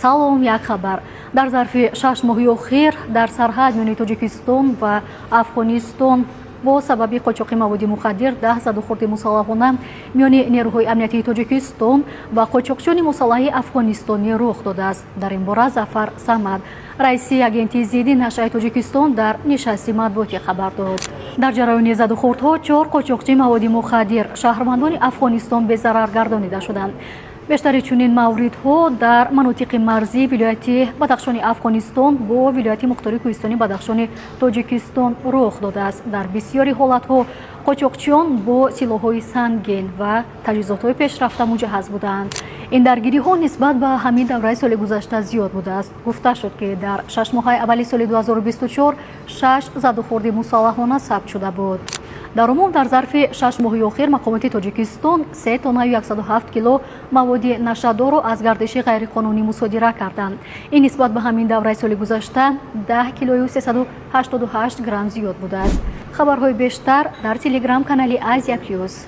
Салом, як хабар. Дар зарфи 6 моҳи охир дар сарҳад миёни Тоҷикистон ва Афғонистон бо сабаби қочоқи маводи мухаддир 10 задухӯрди мусаллаҳона миёни нерӯҳои амниятии Тоҷикистон ва қочоқчиёни мусаллаҳи афғонистонӣ рух додааст. Дар ин бора Зафар Самад, раиси Агентии зидди нашъаи Тоҷикистон, дар нишасти матбуотӣ хабар дод. Дар ҷараёни задухӯрдҳо чор қочоқчии маводи мухаддир, шаҳрвандони Афғонистон, безарар гардонида шуданд. Бештари чунин мавридҳо дар манотиқи марзии вилояти Бадахшони Афғонистон бо вилояти мухтори кӯҳистони Бадахшони Тоҷикистон рух додааст. Дар бисёри ҳолатҳо қочоқчиён бо силоҳҳои сангин ва таҷҳизотҳои пешрафта муҷаҳҳаз буданд. Ин даргириҳо нисбат ба ҳамин давраи соли гузашта зиёд будааст. Гуфта шуд, ки дар 6 моҳаи аввали соли 2024 шаш задухӯрди мусаллаҳона сабт шуда буд. Дар умум дар зарфи 6 моҳи охир мақомоти Тоҷикистон 3 тоннаю 107 кило маводи нашъадорро аз гардиши ғайриқонунӣ мусодира карданд. Ин нисбат ба ҳамин давраи соли гузашта 10 килою 388 грамм зиёд будааст. Хабарҳои бештар дар телеграм канали «Азия Плюс».